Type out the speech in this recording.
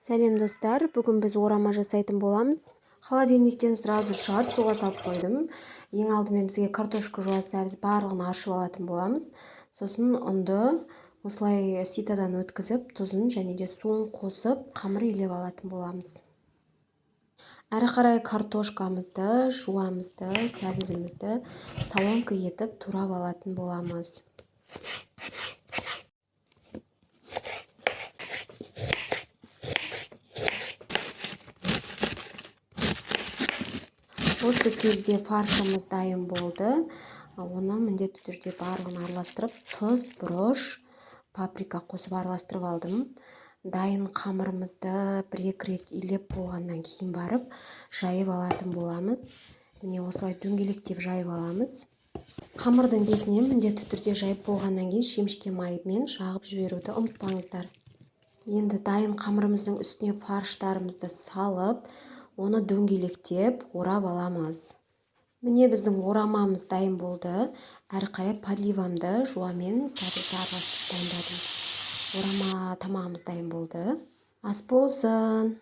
Сәлем, достар! Бүгін біз орама жасайтын боламыз. Холодильниктен сразу шығарып, суға салып қойдым. Ең алдымен бізге картошка, жуа, сәбіз, барлығын аршып алатын боламыз. Сосын ұнды осылай ситодан өткізіп, тұзын және де суын қосып, қамыр илеп алатын боламыз. Әрі қарай картошкамызды, жуамызды, сәбізімізді соломка етіп турап алатын боламыз. Осы кезде фаршымыз дайын болды. Оны міндетті түрде барлығын араластырып, тұз, бұрыш, паприка қосып араластырып алдым. Дайын қамырымызды бір-екі рет илеп болғаннан кейін барып жайып алатын боламыз. Міне, осылай дөңгелектеп жайып аламыз. Қамырдың бетіне міндетті түрде жайып болғаннан кейін шемішке маймен жағып жіберуді ұмытпаңыздар. Енді дайын қамырымыздың үстіне фарштарымызды салып, оны дөңгелектеп орап аламыз. Міне, біздің орамамыз дайын болды. Әрі қарай подливамды жуа мен сәбізді араластырып дайындадым. Орама тамағымыз дайын болды. Ас болсын!